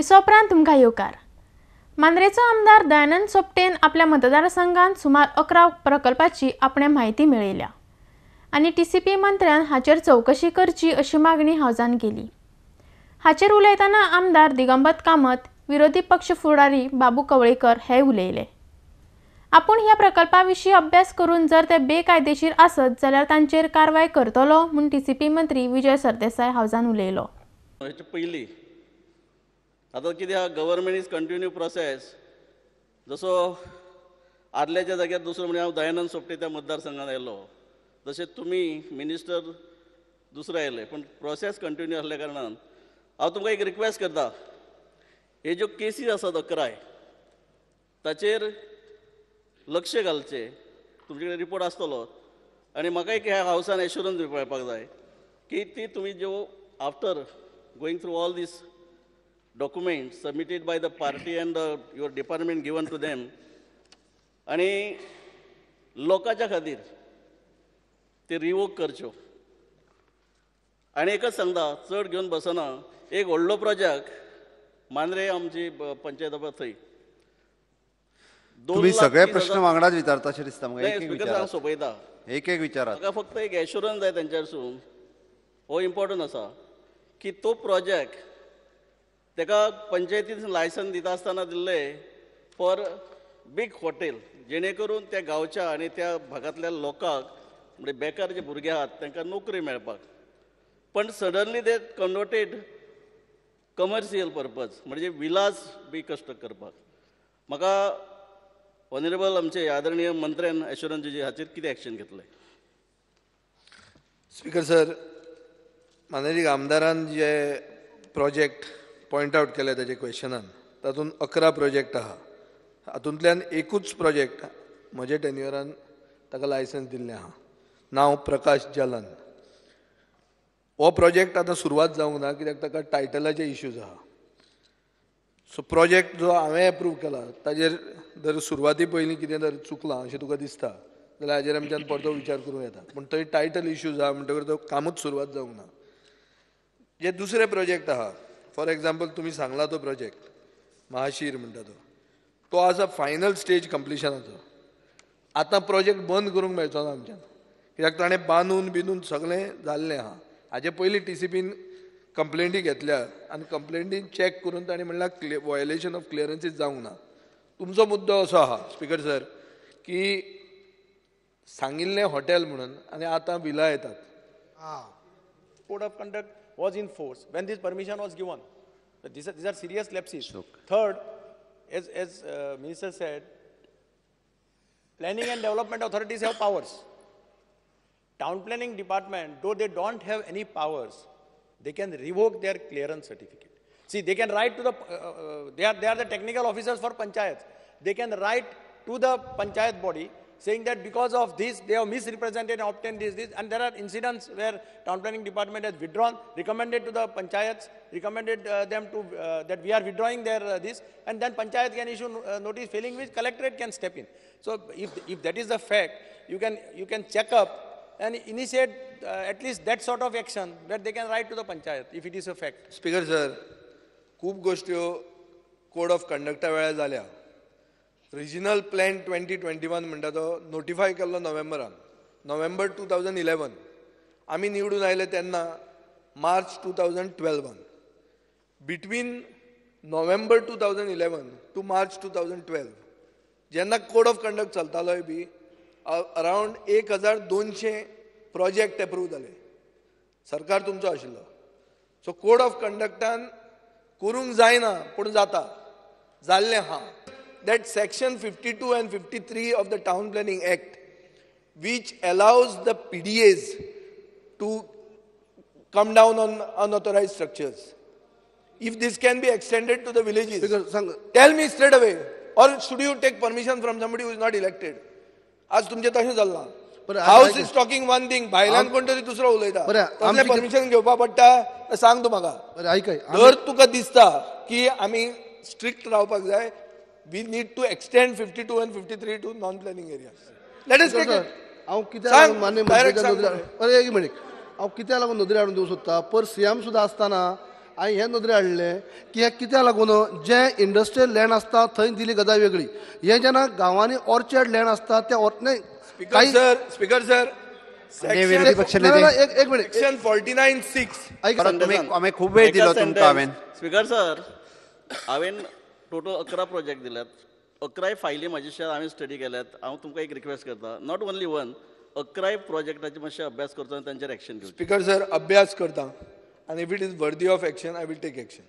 विसोपरांत तुमकां येवकार. मांद्रेचो आमदार दयानंद सोपटेन आपल्या मतदारसंघात सुमार 11 प्रकल्पाची आपणे म्हायती मेळयल्या आनी टीसीपी मंत्र्यान हाचेर चवकशी करची अशी मागणी हावजान केली. हाचेर उलयतना आमदार दिगंबर कामत, विरोधी पक्ष फुडारी बाबू कवळेकर हे उलयले. आपूण ह्या प्रकल्पा विशीं अभ्यास करून जर ते बेकायदेशीर आसत जाल्यार तांचेर कारवाय करतलो म्हूण टीसीपी मंत्री विजय सरदेसाय हावजान उलयलो. पयली आतां कितें आहा, गव्हर्मेंट is continue process. जसो आदल्याच्या जाग्यार दुसरो म्हणजे हांव दयानंद सोपटे त्या मतदारसंघात आयलो, तशें तुमी मिनिस्टर दुसरो आयले, पूण प्रोसेस कंटिन्यू आसल्या कारणान हांव तुमकां एक रिक्वेस्ट करता, हे ज्यो केसीस आसात 11 ताचेर लक्ष घालचें. तुमचे कडेन रिपोर्ट आसतलो आनी म्हाका एक ह्या हावसान एश्युरन्स मेळपाक जाय की ती तुमी ज्यो after going through all these documents submitted by the party and your department given to them, आनी लोकांच्या खातीर ते रिवोक करच्यो. आनी एकच सांगता, चड घेवन बसना, एक व्हडलो प्रोजेक्ट मांद्रे आमची पंचायत आसा थंय. तुम्ही सगळे प्रश्न वांगडाच विचारता अशें दिसता म्हाका. एक एक सोंपयता, एक एक विचारात. म्हाका फक्त एक एश्युरन्स जाय तेंच्यासून, हो इम्पॉर्टंट आसा की तो प्रोजेक्ट तेका पंचायतीन लायसन दिता आसतना दिल्लें फॉर बीग हॉटेल, जेणे करून त्या गांवच्या आनी त्या भागांतल्या लोकांक म्हणजे बेकार जे भुरगे आहात तांकां नोकरी मेळपाक. पण सडनली ते कन्वर्टेड कमर्शियल पर्पज म्हणजे विलास बी कन्स्ट्रक्ट करपाक. म्हाका ऑनरेबल आमचे आदरणीय मंत्र्यान एश्युरन्स दिवची, हाचेर कितें एक्शन घेतलें? स्पीकर सर, माननीय आमदारान जे प्रोजेक्ट पॉयंट आवट केले ताजे क्वेश्चनान, तातूंत 11 प्रोजेक्ट आहा. हातूंतल्यान एकूच प्रोजेक्ट म्हज्या टेन्युअरान ताका लायसन्स दिल्लें आहा, नांव प्रकाश जलन. हो प्रोजेक्ट आतां सुरवात जावंक ना कित्याक ताका टायटलाचे इश्यूज आहा. सो प्रोजेक्ट जो हांवें एप्रूव केला ताजेर जर सुरवाती पयलीं कितें जर चुकलां अशें तुका दिसता जाल्यार हाजेर आमच्यान परतो विचार करूं येता, पूण थंय टायटल इश्यूज आहा म्हणटकर तो कामूच सुरवात जावंक ना. जे दुसरे प्रोजेक्ट आहा, फॉर एग्जाम्पल तुमी सांगला तो प्रोजेक्ट महाशीर म्हणटा तो, तो आसा फायनल स्टेज कंप्लिशनाचो. आतां प्रोजेक्ट बंद करूंक मेळचो ना आमच्यान कित्याक ताणें बांदून बिंदून सगळें जाल्लें आहा. हाजे पयलीं टीसीपीन कंप्लेंटी घेतल्या आनी कंप्लेंटीन चॅक करून ताणें म्हणल्यार वॉयलेशन ऑफ क्लियरन्सीस जावंक ना. तुमचो मुद्दो असो आहा स्पीकर सर की सांगिल्लें हॉटेल म्हणून आनी आतां विला येतात. Code of conduct was in force when this permission was given. These are serious lapses. Third, as Minister said, planning and development authorities have powers. Town planning department, though they don't have any powers, they can revoke their clearance certificate. See, they can write to the, they are the technical officers for panchayats. They can write to the panchayat body saying that because of this, they have misrepresented and obtained this, this, and there are incidents where town planning department has withdrawn, recommended to the panchayats, recommended them to, that we are withdrawing their this, and then panchayat can issue notice, failing which collectorate can step in. So if that is the fact, you can check up and initiate at least that sort of action where they can write to the panchayat if it is a fact. Speaker sir, खूब गोष्टी code of कंडक्टा वेळार जाल्या. Regional plan 2021 म्हणटा तो notify केल्लो नोव्हेंबरान, नोव्हेंबर 2011. आमी निवडून आयले तेन्ना मार्च 2012. Between November 2011 to March 2012 जेन्ना कोड ऑफ कंडक्ट चलतालोय बी अरावंड 1200 प्रोजेक्ट एप्रूव जाले. सरकार तुमचो आशिल्लो. सो कोड ऑफ कंडक्टान करूंक जायना पूण जाता, जाल्लें आहा. That section 52 and 53 of the Town Planning Act, which allows the PDAs to come down on unauthorized structures. If this can be extended to the villages, because, tell me straight away, or should you take permission from somebody who is not elected? आज तुमचे तशें चल्लां. House is talking one thing, भायल्यान कोण तरी दुसरो उलयता. तसलें परमिशन घेवपा पडटा, सांग तूं म्हाका. जर तुका दिसता की आमी स्ट्रिक्ट रावपाक जाय, we need to extend 52 and 53 to non-planning areas. Let us take it. हांव कित्याक मान्य मंत्र्याच्या नदरे, अरे एक मिनिट, हांव कित्याक लागून नदरे हाडून दिवंक सोदता, पर सीएम सुद्दां आसतना हांवें हें नदरे हाडलें की हें कित्याक लागून जें इंडस्ट्रियल लँड आसता थंय दिली गजाल वेगळी, हें जेन्ना गांवांनी ऑर्चर्ड लँड आसता त्या न्हय. स्पीकर स्पीकर सर, विरोधी पक्ष नेते एक मिनिट, सेक्शन 49(6). हांवें खूब वेळ दिलो तुमकां. हांवें स्पीकर सर, हांवें टोटल 11 प्रोजेक्ट दिल्यात, 11 फायली म्हाजे हांवें स्टडी केल्यात. हांव तुमकां एक रिक्वेस्ट करता, not only one, 11 प्रोजेक्टाचे मातशे अभ्यास करचो आनी तांचेर एक्शन घेवचें. स्पीकर सर, अभ्यास करता आनी if it is worthy of action I will take action.